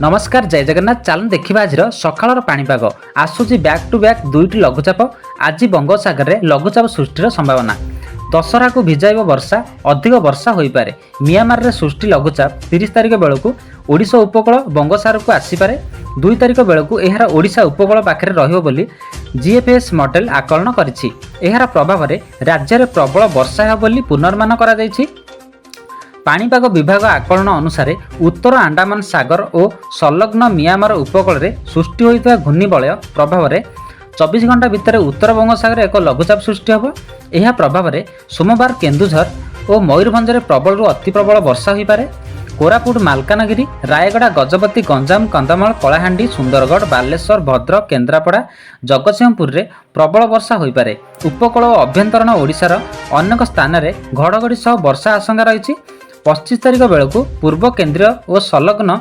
ନମସ୍କାର, ଜୟ ଜଗନ୍ନାଥ। ଚାଲନ୍ତୁ ଦେଖିବା ଆଜିର ସକାଳର ପାଣିପାଗ। ଆସୁଛି ବ୍ୟାକ୍ ଟୁ ବ୍ୟାକ୍ ଦୁଇଟି ଲଘୁଚାପ। ଆଜି ବଙ୍ଗୋପସାଗରରେ ଲଘୁଚାପ ସୃଷ୍ଟିର ସମ୍ଭାବନା। ଦଶହରାକୁ ଭିଜାଇବ ବର୍ଷା, ଅଧିକ ବର୍ଷା ହୋଇପାରେ। ମିଆଁମାରରେ ସୃଷ୍ଟି ଲଘୁଚାପ 30 ତାରିଖ ବେଳକୁ ଓଡ଼ିଶା ଉପକୂଳ ବଙ୍ଗୋପସାଗରକୁ ଆସିପାରେ। 2 ତାରିଖ ବେଳକୁ ଏହାର ଓଡ଼ିଶା ଉପକୂଳ ପାଖରେ ରହିବ ବୋଲି ଜିଏଫ୍ଏସ୍ ମଡେଲ ଆକଳନ କରିଛି। ଏହାର ପ୍ରଭାବରେ ରାଜ୍ୟରେ ପ୍ରବଳ ବର୍ଷା ହେବ ବୋଲି ପୂର୍ବାନୁମାନ କରାଯାଇଛି। ପାଣିପାଗ ବିଭାଗ ଆକଳନ ଅନୁସାରେ ଉତ୍ତର ଆଣ୍ଡାମାନ ସାଗର ଓ ସଂଲଗ୍ନ ମିଆଁମାର ଉପକୂଳରେ ସୃଷ୍ଟି ହୋଇଥିବା ଘୂର୍ଣ୍ଣିବଳୟ ପ୍ରଭାବରେ 24 ଘଣ୍ଟା ଭିତରେ ଉତ୍ତର ବଙ୍ଗୋପସାଗରରେ ଏକ ଲଘୁଚାପ ସୃଷ୍ଟି ହେବ। ଏହା ପ୍ରଭାବରେ ସୋମବାର କେନ୍ଦୁଝର ଓ ମୟୂରଭଞ୍ଜରେ ପ୍ରବଳରୁ ଅତି ପ୍ରବଳ ବର୍ଷା ହୋଇପାରେ। କୋରାପୁଟ, ମାଲକାନଗିରି, ରାୟଗଡ଼ା, ଗଜପତି, ଗଞ୍ଜାମ, କନ୍ଧମାଳ, କଳାହାଣ୍ଡି, ସୁନ୍ଦରଗଡ଼, ବାଲେଶ୍ୱର, ଭଦ୍ରକ, କେନ୍ଦ୍ରାପଡ଼ା, ଜଗତସିଂହପୁରରେ ପ୍ରବଳ ବର୍ଷା ହୋଇପାରେ। ଉପକୂଳ ଓ ଆଭ୍ୟନ୍ତରୀଣ ଓଡ଼ିଶାର ଅନେକ ସ୍ଥାନରେ ଘଡ଼ଘଡ଼ି ସହ ବର୍ଷା ଆଶଙ୍କା ରହିଛି। 25 ତାରିଖ ବେଳକୁ ପୂର୍ବ କେନ୍ଦ୍ରୀୟ ଓ ସଂଲଗ୍ନ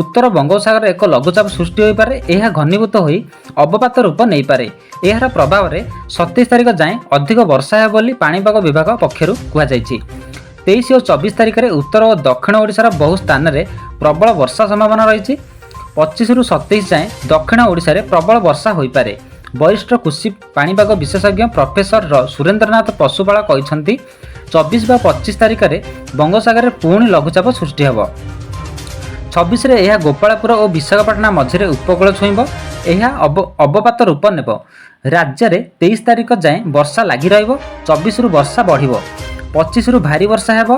ଉତ୍ତର ବଙ୍ଗୋପସାଗରରେ ଏକ ଲଘୁଚାପ ସୃଷ୍ଟି ହୋଇପାରେ। ଏହା ଘନୀଭୂତ ହୋଇ ଅବପାତ ରୂପ ନେଇପାରେ। ଏହାର ପ୍ରଭାବରେ 27 ତାରିଖ ଯାଏଁ ଅଧିକ ବର୍ଷା ହେବ ବୋଲି ପାଣିପାଗ ବିଭାଗ ପକ୍ଷରୁ କୁହାଯାଇଛି। 23 ଓ 24 ତାରିଖରେ ଉତ୍ତର ଓ ଦକ୍ଷିଣ ଓଡ଼ିଶାର ବହୁ ସ୍ଥାନରେ ପ୍ରବଳ ବର୍ଷା ସମ୍ଭାବନା ରହିଛି। 25ରୁ 27 ଯାଏଁ ଦକ୍ଷିଣ ଓଡ଼ିଶାରେ ପ୍ରବଳ ବର୍ଷା ହୋଇପାରେ। ବରିଷ୍ଠ କୃଷି ପାଣିପାଗ ବିଶେଷଜ୍ଞ ପ୍ରଫେସର ସୁରେନ୍ଦ୍ରନାଥ ପଶୁପାଳ କହିଛନ୍ତି, 24 ବା 25 ତାରିଖରେ ବଙ୍ଗୋପସାଗରରେ ପୁଣି ଲଘୁଚାପ ସୃଷ୍ଟି ହେବ। 26ରେ ଏହା ଗୋପାଳପୁର ଓ ବିଶାଖାପାଟଣା ମଝିରେ ଉପକୂଳ ଛୁଇଁବ। ଏହା ଅବପାତ ରୂପ ନେବ। ରାଜ୍ୟରେ 23 ତାରିଖ ଯାଏଁ ବର୍ଷା ଲାଗି ରହିବ। 24ରୁ ବର୍ଷା ବଢ଼ିବ। 25ରୁ ଭାରୀ ବର୍ଷା ହେବ।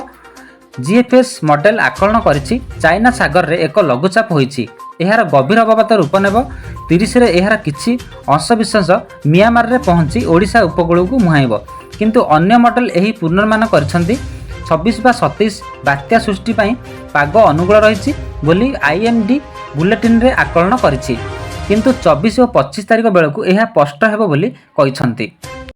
ଜିଏଫ୍ଏସ୍ ମଡେଲ ଆକଳନ କରିଛି, ଚାଇନା ସାଗରରେ ଏକ ଲଘୁଚାପ ହୋଇଛି। ଏହାର ଗଭୀର ଅବପାତ ରୂପ ନେବ। 30ରେ ଏହାର କିଛି ଅଂଶବିଶେଷ ମିଆଁମାରରେ ପହଞ୍ଚି ଓଡ଼ିଶା ଉପକୂଳକୁ ମୁହାଁଇବ। କିନ୍ତୁ ଅନ୍ୟ ମଡେଲ ଏହି ପୂର୍ବାନୁମାନ କରିଛନ୍ତି, 26 ବା 27 ବାତ୍ୟା ସୃଷ୍ଟି ପାଇଁ ପାଗ ଅନୁକୂଳ ରହିଛି ବୋଲି ଆଇଏମ୍ଡି ବୁଲେଟିନରେ ଆକଳନ କରିଛି। କିନ୍ତୁ 24 ଓ 25 ତାରିଖ ବେଳକୁ ଏହା ସ୍ପଷ୍ଟ ହେବ ବୋଲି କହିଛନ୍ତି।